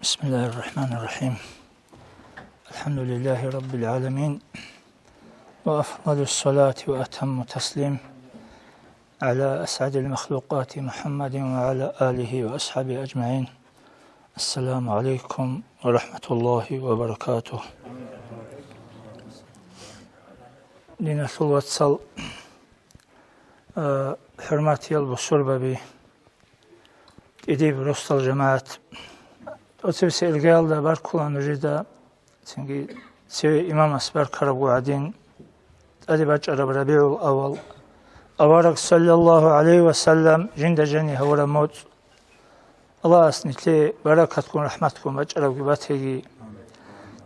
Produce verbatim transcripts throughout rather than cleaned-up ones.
بسم الله الرحمن الرحيم. الحمد لله رب العالمين. وأفضل الصلاة وأتم التسليم على أسعد المخلوقات محمد وعلى آله وأصحابه أجمعين. السلام عليكم ورحمة الله وبركاته. Диналъул вацал, а, хӀурматиял бусурбаби, тӀидиб росдал жамагӀат. ТӀоцебесеб иргаялда баркула нужеда, цинги цеве имамас баркарабго гӀадин, тӀаде бачӀараб РабигӀул авал, авараг, саллаллагьу гӀалайгьи ва саллам, жинда жаниб гьавураб моцӀ. Аллагьас нилъее баракатгун, рахӀматгун бачӀарабги батеги.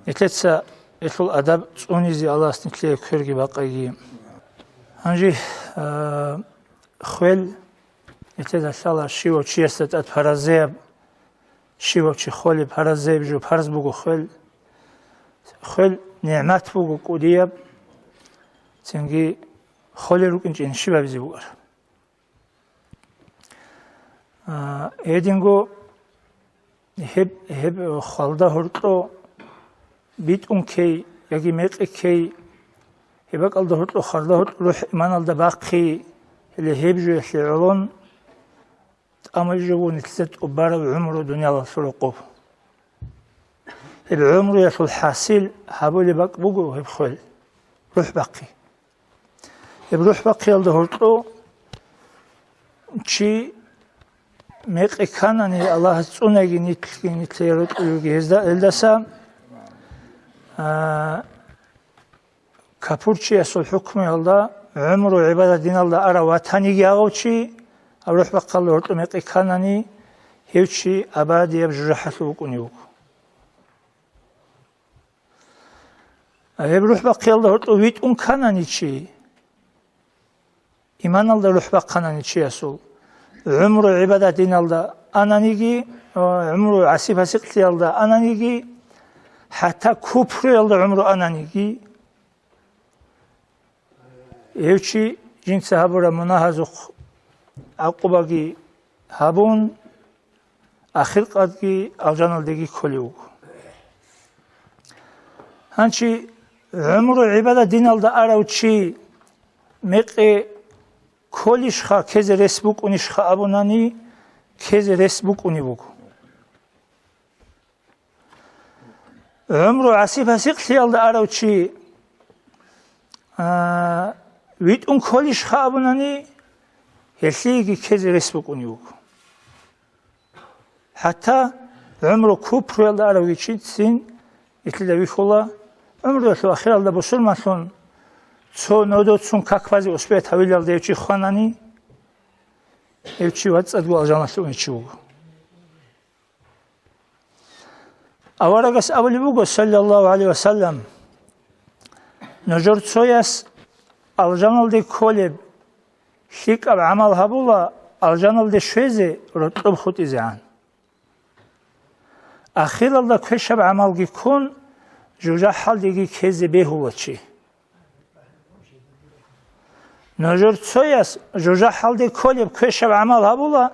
Нилъеца гьелъул адаб цӀунизе Аллагьас нилъее кверги бакъаги. Гьанже, а, хвел, нилъеда лъала щивав чиясда тӀад паразеяб, щивав чи холеб, паразеяб жо парз буго хвел. Хвел нигӀмат буго кӀудияб, цинги холел рукӀинчӀин щиб гьабизе букӀар? А, гьединго гьеб, гьеб хвалда гьоркьо битӀун ккей яги мекъи ккей, гьеб бакӀалда гьоркьо хвалда гьоркьо рухӀ иманалда бахъи, гьеле гьеб жоялъе гӀолон тӀамулеб жо буго нилъеца тӀубараб гӀумру дуниялалъул рокъоб. Гьеб гӀумруялъул хӀасил гьабулеб бакӀ буго гьеб хвел, рухӀ бахъи. Гьеб рухӀ бахъиялда гьоркьо чи мекъи кканани, Аллагьас цӀунаги нилъги, нилъее рокьулелги гьезда, гьелдаса, а, капурчиясул хӀукмуялда гӀумру гӀибадат диналда арав ватаниги гьагъав чи, гьаб рухӀ бахъалда гьоркьо мекъи кканани, гьев чи абадияб жужахӀалъув вукӀунев вуго. Гьеб рухӀ бахъиялда гьоркьо витӀун кканани чи, иманалда рухӀ бахъанани чиясул, гӀумру гӀибадат диналда ананиги, гӀумру гӀаси-пасикълъиялда ананиги, хӀатта купруялда гӀумру ананиги, гьев чи жинца гьабураб мунагьазухъ гӀакъубаги гьабун, ахиркъадги алжаналдеги кколев вуго. Гьанчи гӀумру гӀибадат диналда арав чи мекъи кколищха, ккезе рес букӀунищха абунани, ккезе рес букӀунеб буго. ГӀумру гӀаси-пасикълъиялда арав чи, а, витӀун кколищха абунани, гьелъиеги ккезе рес букӀунеб буго. ХӀатта гӀумру купруялда аравги чи цин нилъеда вихьула, гӀумруялъул ахиралда бусурманлъун цо нодоцун как базе успеет гьавилалда гьев чи хванани, гьев чи вацӀцӀадго алжаналъе унев чи вуго. Аварагас абулеб буго, саллаллагьу гӀалайгьи ва саллам, нужер цояс алжаналде кколеб лъикӀаб гӀамал гьабула, алжаналде щвезе рокьоб хутӀизегӀан. Ахиралда квешаб гӀамалги ккун, жужахӀалдеги ккезе бегьула чи. Нужер цояс жужахӀалде кколеб квешаб гӀамал гьабула,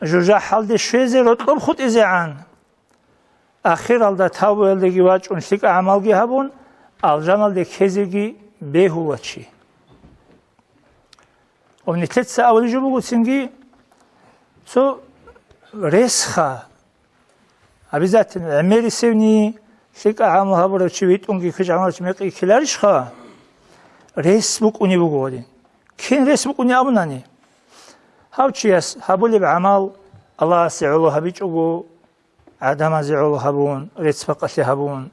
жужахӀалде щвезе рокьоб хутӀизегӀан. Ахиралда тавбуялдеги вачӀун лъикӀа гӀамалги гьабун, алжаналде ккезеги бегьула чи. Ва нилъеца абулеб жо буго цинги, цо ресха, обязательно гӀемерисевни, лъикӀа гӀамал гьабурав чи витӀунги квеш гӀамал чи мекъи ккеларищха? Рес букӀунеб буго гьадин. Кин рес букӀунеб абунани? Гьав чияс гьабулеб гӀамал Аллагьасе гӀоло гьабичӀого, гӀадамазе гӀоло гьабун, рецц-бакъалъе гьабун.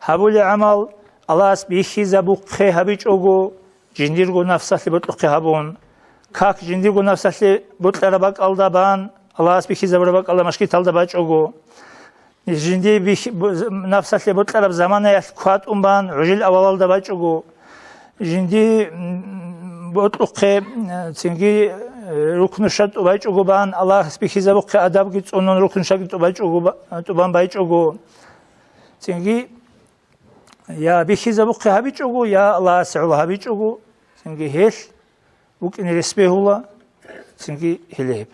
Гьабулеб гӀамал Аллагьас бихьизабухъе гьабичӀого, жиндирго нафсалъе бокьухъе гьабун. Как жиндирго нафсалъе бокьараб бакӀалда бан, Аллагьас бихьизабураб бакӀалда машгиталда бачӀого. Жинди бихь-, б-, нафсалъе бокьараб заманаялъ кватӀун бан, гӀужил авалалда бачӀого. Жинди, м, бокьухъе, э, цинги, э, рукнушал тӀубачӀого бан, Аллагьас бихьизабухъе адабги цӀунун рукнушалги тӀубачӀого ба-, тӀубан бачӀого. Цинги я бихьизабухъе гьабичӀого, я Аллагьасе гӀоло гьабичӀого, цинги гьелъ букӀине рес бегьула, цинги гьеле гьеб.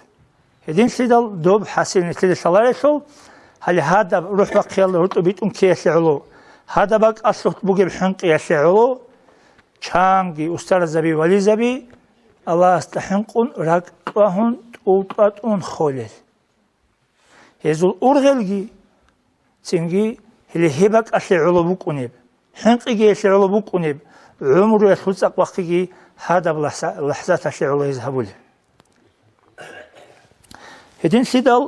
Гьединлъидал доб хӀасил нилъеда лъаларелъул, Гьале гьадаб рухӀ бахъиялда гьоркьоб битӀун ккеялъе гӀоло, гьадаб бакӀалъулъ бугеб хӀинкъиялъе гӀоло, чанги устаразаби, вализаби Аллагьасда хӀинкъун ракӀ тӀвагьун, тӀул тӀватӀун холел. Гьезул ургъелги, цинги гьеле гьеб бакӀалъе гӀоло букӀунеб, хӀинкъиги гьелъе гӀоло букӀунеб, гӀумруялъул цӀакъ бахъиги гьадаб лахӀза-, лахӀзаталъе гӀоло гьез гьабулеб. Гьединлъидал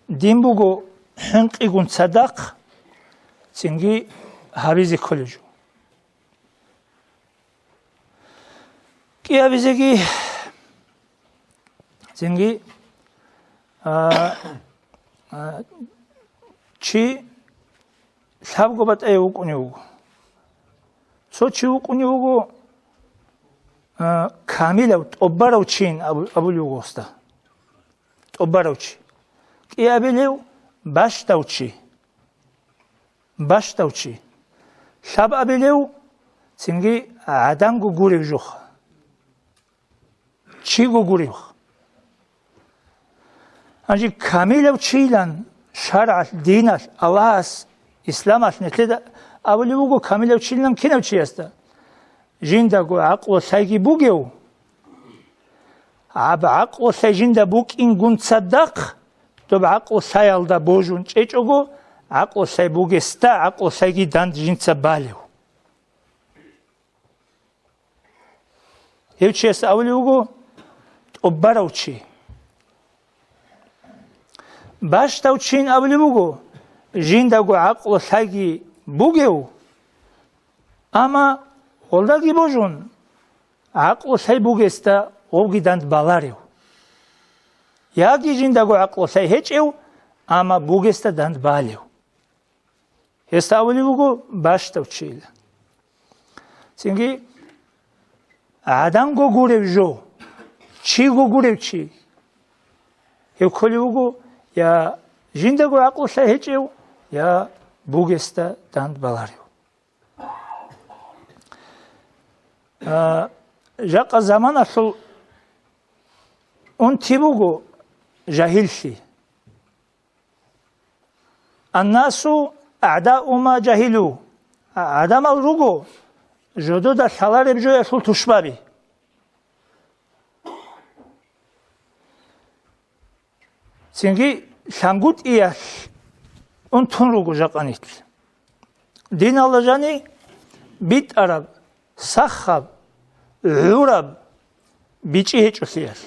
дин буго хӀинкъигун цадахъ цинги гьабизе кколеб жо. КӀиабизеги, цинги, а, а, чи лъабго батӀияб вукӀунев вуго. Цо чи вукӀунев вуго, а, камилав, тӀубарав чин абу-, абулев вуго гьесда. ТӀубарав чи. КӀиабилев бащдав чи. Бащдав чи. Лъабабилев цинги гӀаданго гурев жо. Чиго гурев. Гьанже камилав чилан шаргӀалъ, диналъ, Аллагьас, исламалъ нилъеда абулеб буго камилав чилан кинав чиясда. Жиндаго гӀакълу лъайги бугев, гьаб гӀакълу лъай жинда букӀингун цадахъ, доб гӀакълу лъаялда божун чӀечӀого, гӀакълу лъай бугесда гӀакълу лъайги данд жинца балев. Гьев чияс абулев вуго тӀубарав чи. Бащдав чин абулев вуго, жиндаго гӀакълу лъайги бугев, амма гьелдаги божун, гӀакълу лъай бугесда гьевги данд баларев. Яги жиндаго гӀакълу лъай гьечӀев, амма бугесда данд балев. Гьесда абулеб буго бащдав чийилан. Цинги гӀаданго гурев жо, чиго гурев чи. Гьев кколев вуго я жиндаго гӀакълу лъай гьечӀев, я бугесда данд баларев. А, жакъа заманалъул унти буго жагьиллъи. Аннасу агӀдау ма жагьилу. ГӀадамал руго жодода лъалареб жоялъул тушбаби. Цинги лъангутӀиялъ унтун руго жакъа нилъ. Диналда жани битӀараб, сахаб, гӀураб бичӀчӀи гьечӀолъиялъ.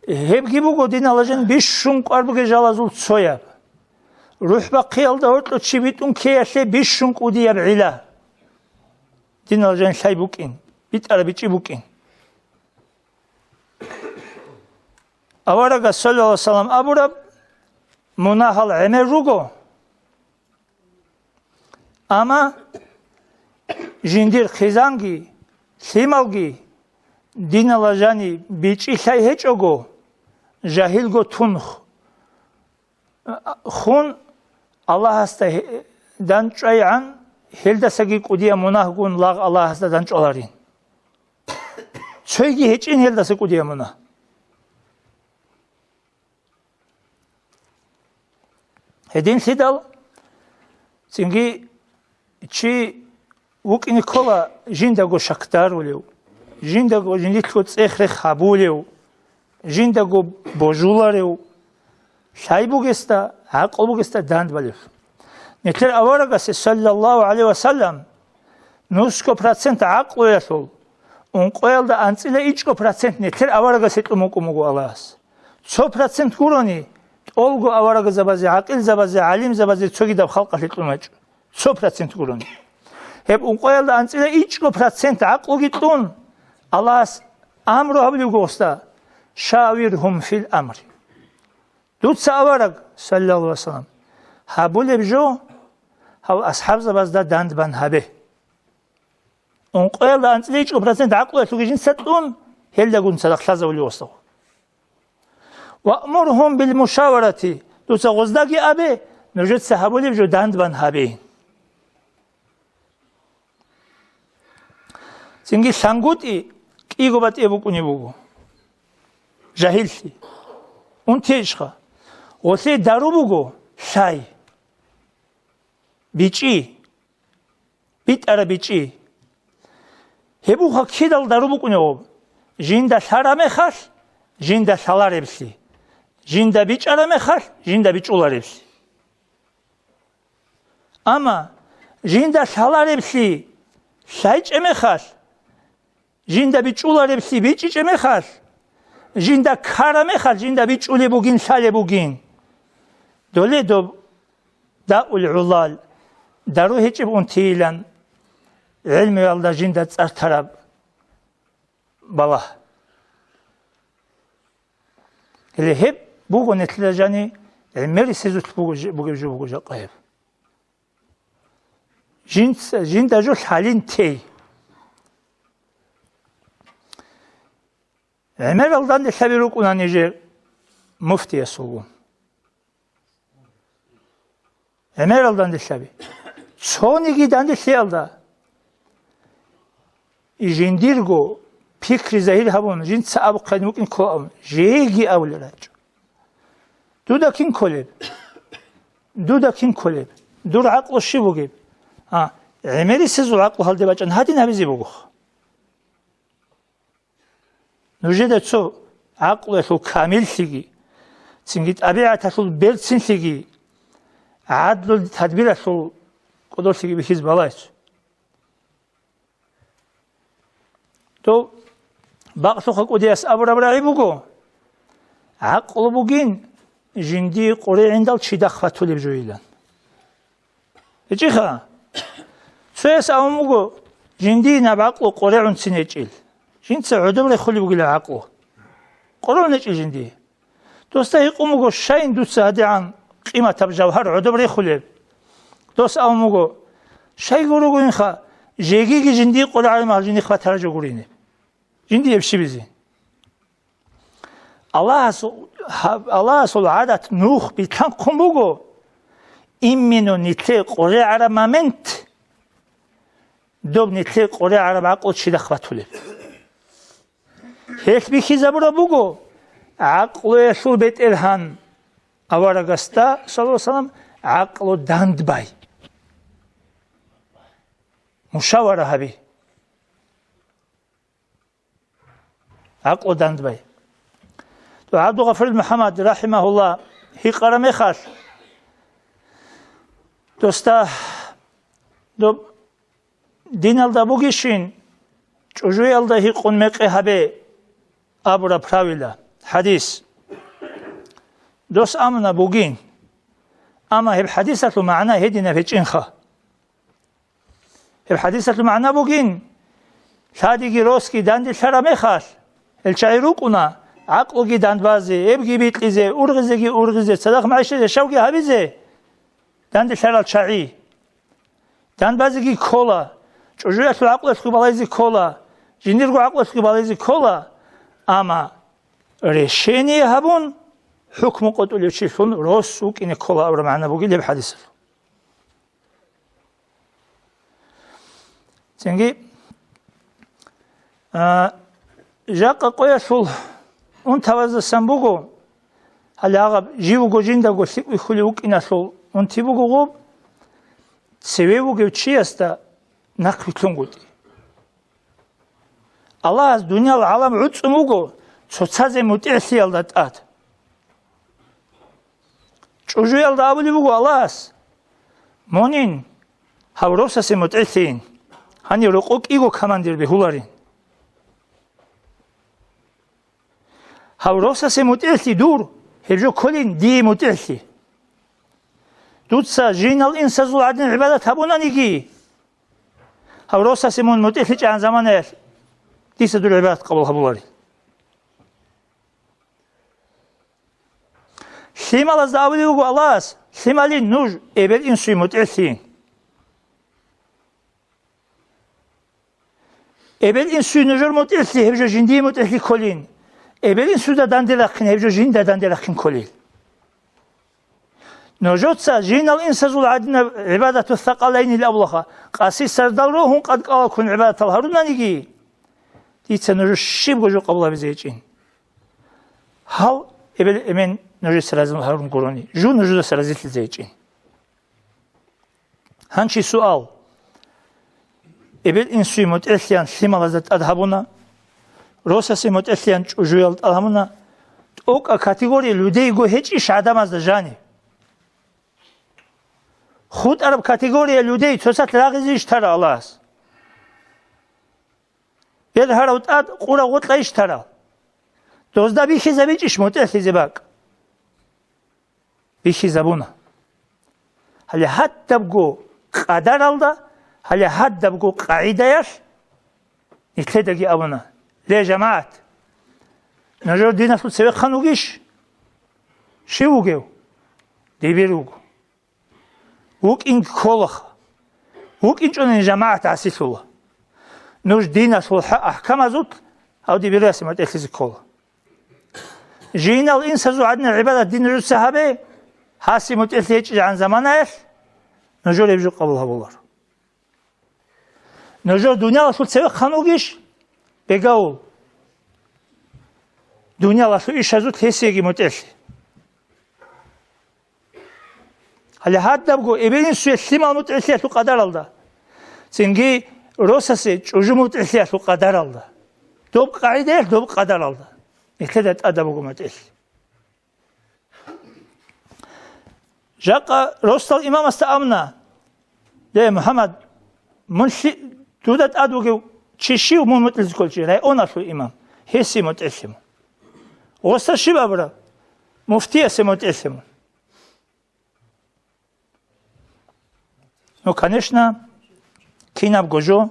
Гьебги буго диналда жан бищун кӀвар бугеб жалазул цояб. РухӀ бахъиялда гьоркьо чи битӀун ккеялъе бищун кӀудияб гӀилла. Диналда жан лъай букӀин, битӀараб бичӀчӀи букӀин. Аварагас, саллаллагьу гӀалайгьи ва саллам, абураб: «Мунагьал гӀемер руго». Амма жиндир хъизанги, лъималги диналда жани бичӀчӀи лъай гьечӀого, жагьилго тун хун, Аллагьасда гье-, дандчӀвайгӀан, гьелдасаги кӀудияб мунагьгун лагъ Аллагьасда дандчӀваларин. Цойги гьечӀин гьелдаса кӀудияб мунагь. Гьединлъидал цинги чи вукӀине ккола жиндаго шакдарулев, жиндаго жиндилъго цӀех-рех гьабулев, жиндаго божуларев, лъай бугесда, гӀакълу бугесда дандбалев. Нилъер аварагасе, саллаллагьу гӀалайгьи ва саллам, нусго процент гӀакълуялъул, ункъоялда анцӀила ичӀго процент нилъер аварагасе кьун букӀун буго Аллагьас. Цо процент гурони, тӀолго аварагзабазе, гӀакъилзабазе, гӀалимзабазе цогидаб халкъалъе кьун гьечӀо. Цо процент гурони. Гьеб ункъоялда анцӀила ичӀго процент гӀакълуги кьун, Аллагьас амру гьабулеб гьесда: «Шавиргьум фил амри». Дуца, авараг, саллаллагьу гӀалайгьи ва саллам, гьабулеб жо, гьал асхӀабзабазда дандбан гьабе. Ункъоялда анцӀила ичӀго процент гӀакълуялъулги жинца кьун, гьелдагун цадахъ лъазавулев васдагъу. «Ваъмургьум бил мушаварати», дуца гъоздаги абе, нужеца гьабулеб жо дандбан гьабе. Цинги лъангутӀи кӀиго батӀияб букӀунеб буго. Жагьиллъи. Унтейищха? Гъолъие дару буго лъай, бичӀчӀи, битӀараб бичӀчӀи. Гьеб буха кидал дару букӀунеб? Жинда лъараб мехалъ, жинда лъалареблъи, жинда бичӀчӀараб мехалъ, жинда бичӀчӀулареблъи. Амма жинда лъалареблъи лъайчӀеб мехалъ, жинда бичӀчӀулареблъи бичӀчӀичӀеб мехалъ, жинда ккараб мехалъ, жинда бичӀчӀулеб бугин, лъалеб бугин. Доле доб даул гӀулал, дару гьечӀеб унтийилан гӀелмуялда жинда цӀар тараб балагь. Гьеле гьеб буго нилъеда жани гӀемерисезулъ буго жи-, бугеб жо буго жакъа гьеб. Жинца, жинда жо лъалин тей. ГӀемерал данделъаби рукӀуна нижер муфтиясулгун. ГӀемерал данделъаби. Цониги данделъиялда жиндирго пикри загьир гьабун, жинца абухъе вукӀин ккола абун, жеги абулел рачӀо. Дуда кин кколеб? Дуда кин кколеб? Дур гӀакълу щиб бугеб? А, гӀемерисезул гӀакълу гьалде бачӀан гьадин гьабизе бугоха. Нужеда цо гӀакълуялъул камиллъиги, цинги тӀабигӀаталъул берцинлъиги, гӀадлу тадбиралъул кӀодолъиги бихьизе балагье. Дов бакълъухъа кӀудияс абураб рагӀи буго: «ГӀакълу бугин, жиндие къоригӀиндал чидахъ батулеб жойилан». ГьечӀиха, цояс абун буго: «Жиндие наб гӀакълу къоригӀунцин гьечӀил. Жинца гӀодоб рехулеб бугила гӀакълу. КъоригӀун гьечӀил жиндие». Досда гьикъун буго: «Щайин дуца гьадигӀан къиматаб жавгьар гӀодоб рехулеб?» Дос абун буго: «Щайго ругоинха, жегиги жиндие къоригӀараб мехалъ жиндихъ батараб жо гурине. Жиндие гьеб щибизе?» Аллагьас-, гьаб-, Аллагьасул гӀадат нух битлъанхъун буго, именно нилъее къоригӀараб момент, доб нилъее къоригӀараб гӀакълу чидахъ батулеб. Гьелъ бихьизабураб буго гӀакълуялъул бетӀергьан аварагасда, саллаллагьу гӀалайгьи ва саллам, гӀакълу дандбай. Мушавара гьаби. ГӀакълу дандбай. То ГӀабдулгъафурил МухӀаммад, рахӀимагьуллагь, гьикъараб мехалъ, досда, доб диналда бугищин, чӀужуялда гьикъун мекъи гьабе абураб правила, хӀадис. Дос амуна бугин, амма гьеб хӀадисалъул магӀна гьединаб гьечӀинха. Гьеб хӀадисалъул магӀна бугин, лъадиги росги данделъараб мехалъ, гьел чагӀи рукӀуна гӀакълуги дандбазе, эбги бикьизе, ургъизеги ургъизе, цадахъ магӀишат яшавги гьабизе данделъарал чагӀи. Данбазеги ккола, чӀужуялъул гӀакълуялъги балайзе ккола, жиндирго гӀакълуялъги балайзе ккола, амма решение гьабун, хӀукму къотӀулев чилъун рос вукӀине ккола абураб магӀна бугил гьеб хӀадисалъул. Цинги, а, жакъа къоялъул унтабаздасан буго, гьале гьагъаб жив вуго жиндаго лъикӀ вихьулев вукӀиналъул унти буго гъуб, цеве вугев чиясда нахъвилълъунгутӀи. Аллагьас дуниял гӀалам гӀуцӀун вуго цоцазе мутӀигӀлъиялда тӀад. ЧӀужуялда абулеб буго Аллагьас: «Мунин, гьав росасе мутӀигӀлъийин, гьанив рокъо кӀиго командир бегьуларин». Гьав росасе мутӀигӀлъи дур, гьеб жо кколин дие мутӀигӀлъи. Дуца жинал инсазул гӀадин гӀибадат гьабунаниги, гьав росасе мун мутӀигӀлъичӀагӀан заманаялъ дица дур гӀибадат къабул гьабуларин. Лъималазда абулеб буго Аллагьас: «Лъималин нуж эбел-инсуе мутӀигӀлъийин». Эбел-инсуе нужер мутӀигӀлъи, гьеб жо жиндие мутӀигӀлъи кколин. Эбел-инсуда данде рахъин, гьеб жо жинда данде рахъин кколин. Нужеца жинал инсазул гӀадинаб гӀибадату сакъалайнил абулаха, къаси сардал рогьун къадкъалалккун гӀибадатал гьарунаниги, дица нужер щибго жо къабул гьабизе гьечӀин. Гьал эбел-эмен нужеца разил гьарун гурони, жо нужедаса разилъизе гьечӀин. Гьанчи суал. Эбел-инсуе мутӀигӀлъиян лъималазда тӀад гьабуна, росасе мутӀигӀлъиян чӀужуял тӀад гьабуна, тӀокӀаб категория людейго гьечӀищ гӀадамазда жаниб? ХутӀараб категория людей цоцалъ рагъизейищ тарал Аллагьас? Бергьарав тӀад къурав гъоркьайищ тарал? Дозда бихьизабичӀищ мутӀигӀлъизе бакӀ? Бихьизабуна. Гьале гьадабго къадаралда, гьале гьадабго къагӀидаялъ нилъедаги абуна: «Ле, жамагӀат, нужер диналъул цевехъан вугищ? Щив вугев? Дибир вуго. ВукӀин кколаха. ВукӀинчӀони жамагӀат гӀасилъула. Нуж диналъул хӀа-, ахӀкамазулъ гьав дибирасеб мутӀигӀлъизе ккола. Жинал инсазул гӀадинал гӀибадат дин нужеца гьабе, гьасие мутӀигӀлъи гьечӀебгӀан заманаялъ нужер гьеб жо къабул гьабуларо. Нужер дуниялалъул цевехъан вугищ? Бегавул. Дуниялалъул ишазулъ гьесиеги мутӀигӀлъи». Гьале гьадабго эбел-инсуе лъимал мутӀигӀлъиялъул къадаралда, цинги росасе чӀужу мутӀигӀлъиялъул къадаралда, доб къагӀидаялъ доб къадаралда нилъеда тӀадаб буго мутӀигӀлъи. Жакъа росдал имамасда абуна: «Ле, МухӀаммад, мун лъи-, дуда тӀад вугев чи щив мун мутӀигӀлъизе кколев чи?» «Районалъул имам, гьесие мутӀигӀлъи мун». «Гъосда щиб абураб?» «Муфтиясе мутӀигӀлъи мун». Ну, конечно, кинабго жо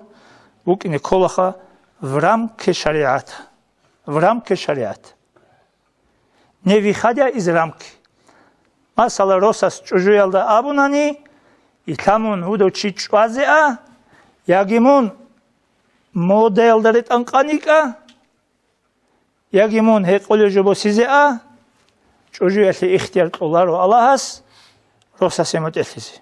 букӀине кколаха в рамке шаригӀата. В рамке шаригӀата. Не выходя из рамки. Масала, росас чӀужуялда абунани: «Ила мун гьудав чи чӀвазе а, яги мун модаялда ретӀан къаникӀа, яги мун гьекъолеб жо босизе а», чӀужуялъе ихтияр кьоларо Аллагьас росасе мутӀигӀлъизе.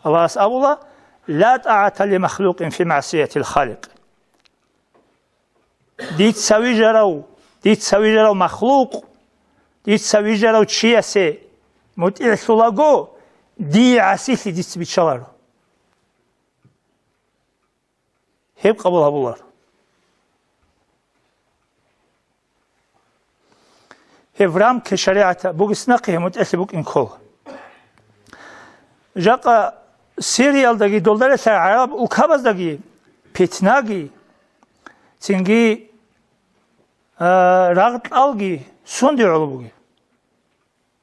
Аллагьас абула: «Ла тӀагӀата ли махлукъин фи магӀсиятил халикъ». Дица вижарав, дица вижарав махлукъ, дица вижарав чиясе мутӀигӀлъулаго, дие гӀасилъи дица биччаларо. Гьеб къабул гьабулар. Гьеб в рамке шаригӀата бугес нахъе гьеб мутӀигӀлъи букӀин ккола. Жакъа Сириялдаги долдарелъа гӀараб улкабаздаги питнаги, цинги, а, рагъ-кьалги сунде гӀоло бугеб?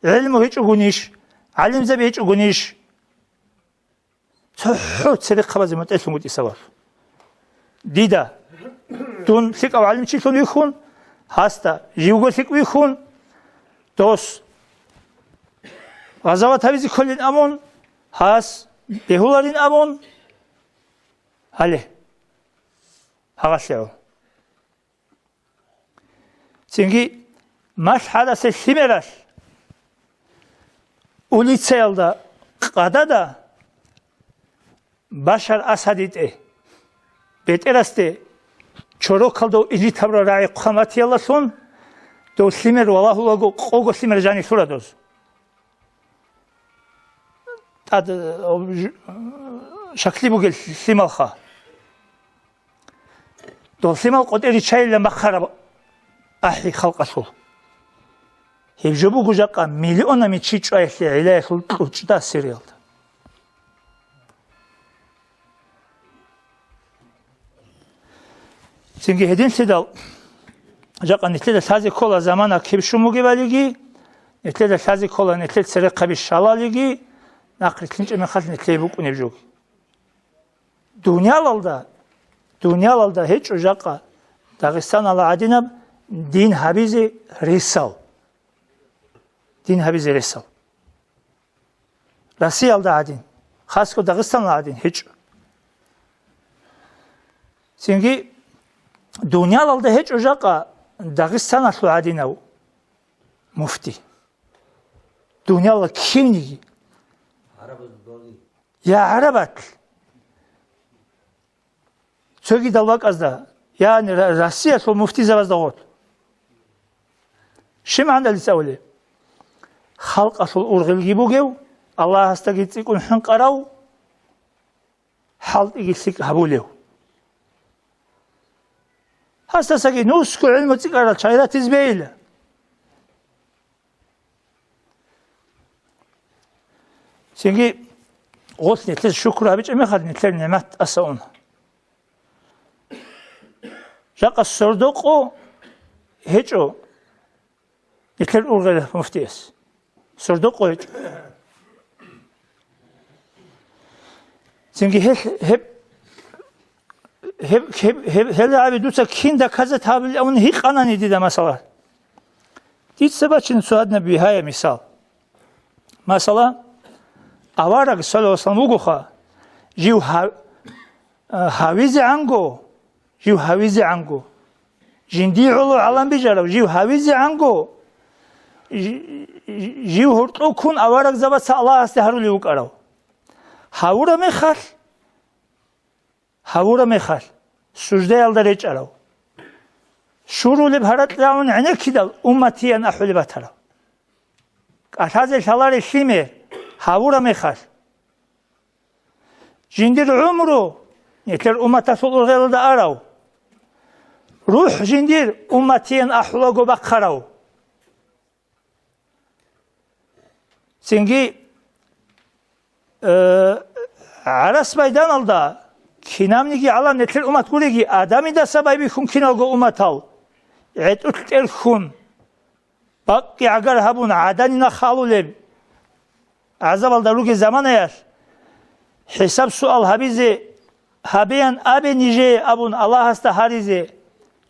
ГӀилму гьечӀогунищ, гӀалимзаби гьечӀогунищ? ЦохӀо церехъабазе мутӀигӀлъун вугев Исавал. Дида, дун лъикӀав гӀалимчилъун вихьун, гьасда живго лъикӀ вихьун, дос гъазават гьабизе кколин абун, гьас бегьуларин абун, гьале, гьагъалъе гӀо. Цинги малъ гьарасе лъимералъ улицаялда къадада Башар АсадитӀе, бетӀерасде чорокалдав инжитабра рагӀи хъван ватиялалъун, дов лъимер валагьулаго къого лъимер жанилъура доз. ТӀад, э, ж-, шакли бугел лъималха. Дол лъимал къотӀе риччайилан бахъараб ахӀи халкъалъул. Гьеб жо буго жакъа миллионами чи чӀваялъе гӀиллаялъул кьучӀда Сириялда. Цинги гьединлъидал, жакъа нилъеда лъазе ккола замана киб щун бугебалиги, нилъеда лъазе ккола нилъер церехъаби щалалиги, нахърилълъинчӀеб мехалъ нилъее букӀунеб жоги. Дуниялалда, дуниялалда гьечӀо жакъа Дагъистаналда гӀадинаб дин гьабизе ресал. Дин гьабизе ресал. Россиялда гӀадин, хасго Дагъистаналда гӀадин гьечӀо. Цинги дуниялалда гьечӀо жакъа Дагъистаналъул гӀадинав муфти. Дуниялалда кивниги. Я гӀарабат. Цогидал бакӀазда, яни Ра-, Россиялъул муфтизабазда гъорлъ. Щиб магӀна дица абулеб? халкъалъул ургъелги бугев, Аллагьасдаги цӀикӀкӀун хӀинкъарав, хӀалтӀиги лъикӀ гьабулев. Гьасдасаги нусго гӀилму цӀикӀкӀарал чагӀи ратизе бегьила. Цинги гъолъ нилъер шукру гьабичӀеб мехалъ, нилъер нигӀмат тӀаса уна. Жакъа сордо-къо гьечӀо нилъер ургъел муфтияс. Сордо-къо гьечӀо. Цинги гьел, гьеб, гьеб, гьеб, гьеб, гьел рагӀаби дуца кин доказать гьабилан гьикъанани дида, масала. Дица бачина цо гьадинаб бигьаяб мисал. Масала, авараг, саллаллагьу гӀалайгьи ва саллам, вугоха, жив гьав-, а, гьавизегӀанго, жив гьавизегӀанго, жиндие гӀоло гӀалам бижарав, жив гьавизегӀанго, жи-, жи-, жив гьоркьов ккун аварагзабаца Аллагьасде гьарулев вукӀарав. Гьавураб мехалъ, гьавураб мехалъ, суждаялда речӀарав. Щурулеб гьаракь рагӀун гӀенеккидал, умматиян ахӀулеб батарав. КӀалъазе лъаларел лъимер гьавураб мехалъ. Жиндир гӀумру, нилъер умматалъул ургъелалда арав. РухӀ жиндир умматиян ахӀулаго бахъарав. Цинги, э, гӀарас майданалда кинабниги гӀалам нилъер уммат гуриги, Адамидаса байбихьун киналго умматал гӀетӀулъ тӀерхьун, бакъги гӀагар гьабун, гӀадани нах халулеб гӀазабалда ругел заманаялъ, хӀисаб-суал гьабизе, гьабеян абе нижее абун Аллагьасда гьаризе,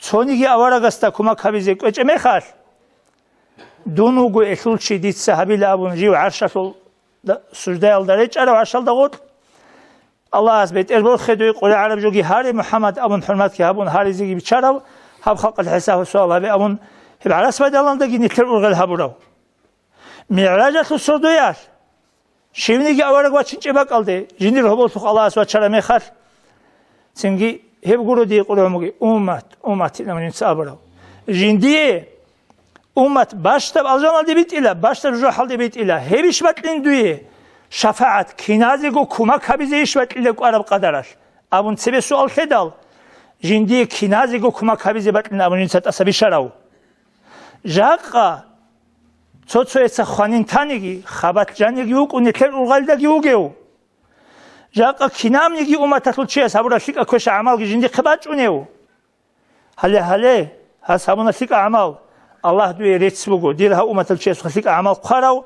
цониги аварагасда кумак гьабизе кӀвечӀеб мехалъ, дун вуго элъул чи дица гьабила абун жив гӀаршалъул да-, суждаялда речӀарав, гӀаршалда гъоркь. Аллагьас бетӀер борхе дуе, къури гӀараб жоги гьаре, МухӀаммад абун хӀурматги гьабун гьаризеги биччарав, гьаб халкъалъ хӀисаб-суал гьабе абун, гьеб гӀарас майданалдаги нилъер ургъел гьабурав. МигӀражалъул сордоялъ, щивниги авараг вачинчӀеб бакӀалде, жиндир гьоболлъухъ Аллагьас вачараб мехалъ, цинги гьеб гуро дие къургьумуги, уммат, уммат, инан жинца абурав. Жиндие уммат бащдаб алжаналде битӀила, бащдаб жужахӀалде битӀила, гьебищ бакьин дуе шафагӀат, киназего кумак гьабизейищ бакьила кӀвараб къадаралъ? Абун цебе суал лъедал, жиндие киназего кумак гьабизе бакьин абун жинца тӀаса бищарав. Жакъа цо-цояца хванин таниги, хабалъ жаниги вукӀун нилъер ургъалдаги вугев. Жакъа кинабниги умматалъул чияс гьабураб лъикӀаб квеша гӀамалги жиндихъе бачӀунев. Гьале, гьале, гьас гьабуна лъикӀаб гӀамал, Аллагь дуе рецц буго, дир гьав умматалъул чиясухъе лъикӀаб гӀамал хъварав,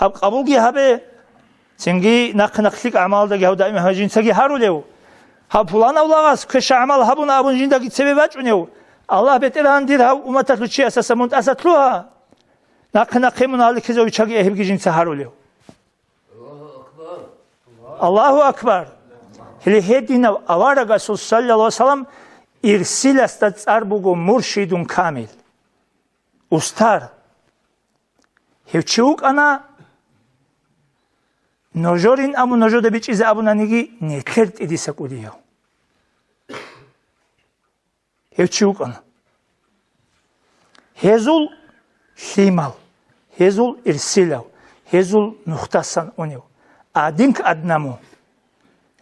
гьаб къабулги гьабе, цинги нахъе-нахъ лъикӀаб гӀамалалдаги гьав даим гьав жинцаги гьарулев. Гьаб пуланав лагъас квеша гӀамал гьабуна абун жиндаги цебе бачӀунев, Аллагь, БетӀергьан, дир гьав умматалъул чиясаса мун тӀаса лъугьа. Нахъе-нахъе мун гьалихьизавичаги гьебги жинца гьарулев. Аллагьу акбар! Гьеле гьединав аварагасул, саллаллагьу гӀалайгьи ва саллам, ирсиласда цӀар буго муршидун камил. Устар. Гьев чи вукӀана, ножорин абун ножода бичӀчӀизе абунаниги, нилъер тӀидиса кӀудияв. Гьев чи вукӀана. Гьезул лъимал, гьезул ирсилав, гьезул нухдасан унев, адинк аднаму.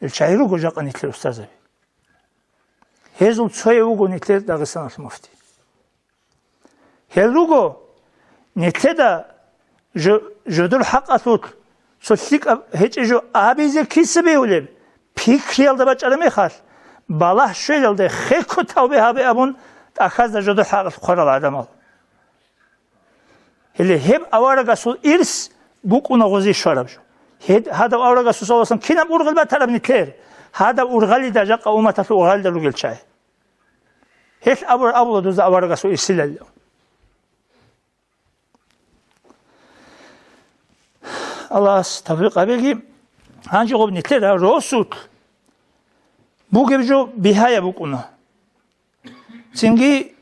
Ил чагӀи руго жакъа нилъер устазаби. Гьезул цояв вуго нилъер Дагъистаналъ муфти. Гьел руго нилъеда жо-, жодор хӀакъалъулъ цо лъикӀаб гьечӀеб жо абизе киса бегьулеб, пикриялда бачӀараб мехалъ, балагь щвелалде хехго тавбе гьабе абун, тӀахьазда жодор хӀакъалъ хъварал гӀадамал. Гьеле гьеб аварагасул ирс букӀуна гъозе щвараб жо. Гьед-, гьадав аварагасул саллаллагьу гӀалайгьи ва саллам кинаб ургъел батараб нилъер? Гьадаб ургъалида жакъа умматалъул ургъалида ругел чагӀи. Гьелъ абур-, абула дузда аварагасул ирсилалда. Аллагьас тавфикъ гьабеги. Гьанже гъоб нилъер росулъ бугеб жо бигьаяб букӀуна. Цинги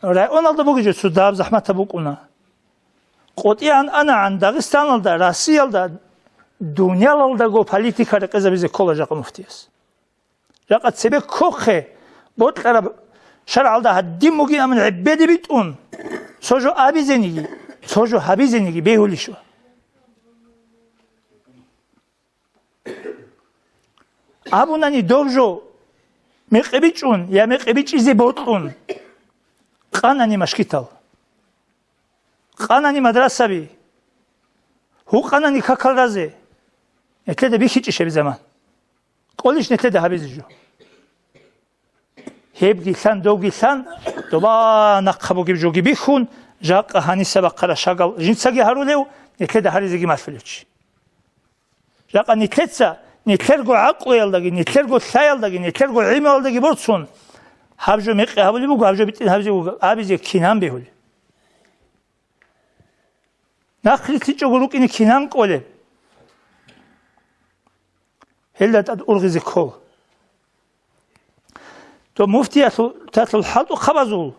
районалда бугеб жо цо дагьаб захӀматаб букӀуна. КъотӀигӀан анагӀан Дагъистаналда, Россиялда, дунялалдаго политика рекъезабизе ккола жакъа муфтияс. Жакъа цебе ккохъе, бокьараб шаргӀалда гьадин бугин, амма гӀеббеде битӀун, цо жо абизениги, Цо жо гьабизениги бегьулищ ва. Абунани дов жо мекъи бичӀун я мекъи бичӀизе бокьун, къанани машгитал, къанани мадрасаби, гьукъанани какал разе, нилъеда бихьичӀищ гьеб заман? КӀолищ нилъеда гьабизе жо? Гьебги лъан, довги лъан, доба нахъа бугеб жоги бихьун, жакъа гьаниса бахъараб шагал жинцаги гьарулев, нилъеда гьаризеги малъулев чи. Жакъа нилъеца, нилъерго гӀакълуялдаги, нилъерго лъаялдаги, нилъерго гӀемруялдаги борцун, гьаб жо мекъи гьабулеб буго, гьаб жо битӀин гьабизе буго, абизе кинан бегьулеб? НахърилълъичӀого рукӀине кинан кӀолеб? Гьелда тӀад ургъизе ккол. То муфтиялъул, талъул хӀалтӀухъабазул,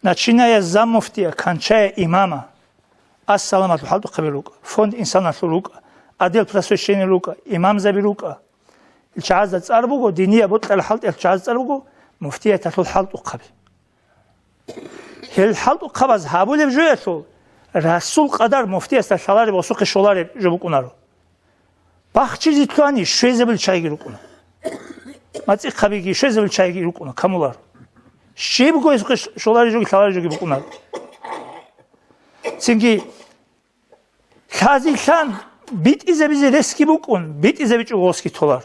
начиная с заммуфтия, кончая имама, ассаламалъул хӀалтӀухъаби рукӀа, фонд инсаналъул рукӀа, отдел просвещения рукӀа, имамзаби рукӀа. Ил чагӀазда цӀар буго, диния бокьарал хӀалтӀиялъул чагӀазда цӀар буго, муфтияталъул хӀалтӀухъаби. Гьел хӀалтӀухъабаз гьабулеб жоялъул, расул къадар муфтиясда лъалареб ва сухъе щолареб жо букӀунаро. Бахчизе лъугьани щвезабил чайги рукӀуна. МацӀихъабиги щвезабил чайги рукӀуна, камулар. Щибго гьесухъе щолареб жоги лъалареб жоги букӀунаро. Цинги лъази лъан битӀизабизе ресги букӀун, битӀизабичӀого гъосги толар.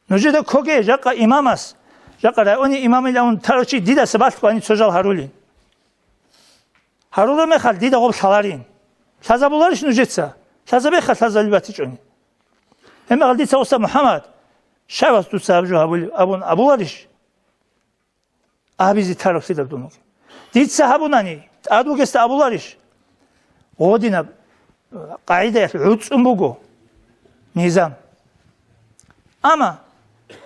Нужеда ккоге, жакъа имамас, жакъа районе имамилан тарав чи дидаса балъго гьаниб цо жал гьарулин. Гьарураб мехалъ дида гъоб лъаларин. Лъазабуларищ нужеца? Лъазабеха, лъазабали батичӀони. Гьебмехалъ дица, уста МухӀаммад, щай вас дуца гьаб жо гьабулеб? Абун абуларищ? Абизе тарав лъидаб дун вугев. Дица гьабунани, тӀад вугесда абуларищ? Гъодинаб, э, къагӀидаялъ гӀуцӀун буго низам. Амма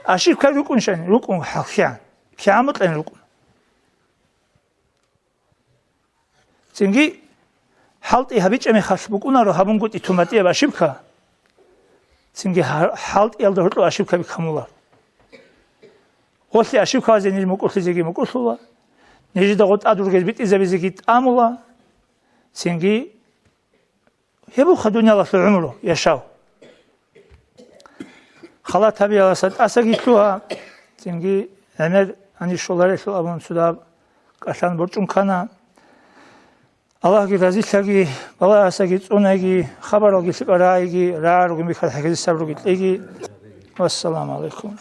ошибка рукӀунщани, рукӀун хӀалхьигӀан, кигӀан бокьани рукӀун. Цинги хӀалтӀи гьабичӀеб мехалъ букӀунаро гьабунгутӀи тун батӀияб ошибка. Цинги гьа-, хӀалтӀиялда гьоркьоб ошибкаби камула. Гъолъи ошибкабазе ниж мукӀурлъизеги мукӀурлъула, нижеда гъо тӀад ругел битӀизабизеги тӀамула. Цинги гьеб буха дуниялалъул гӀумру, яшав. Халат гьабияласа тӀасаги лъугьа, цинги гӀемер гьанир щоларелъул абун цо дагьаб кӀалъан борчӀун ккана. Аллагьги разилъаги, балагьасаги цӀунаги, хабаралги лъикӀал рагӀиги, рагӀа ругин бихьарал хӀехьезе сабруги кьеги. Вассаламу гӀалайкум.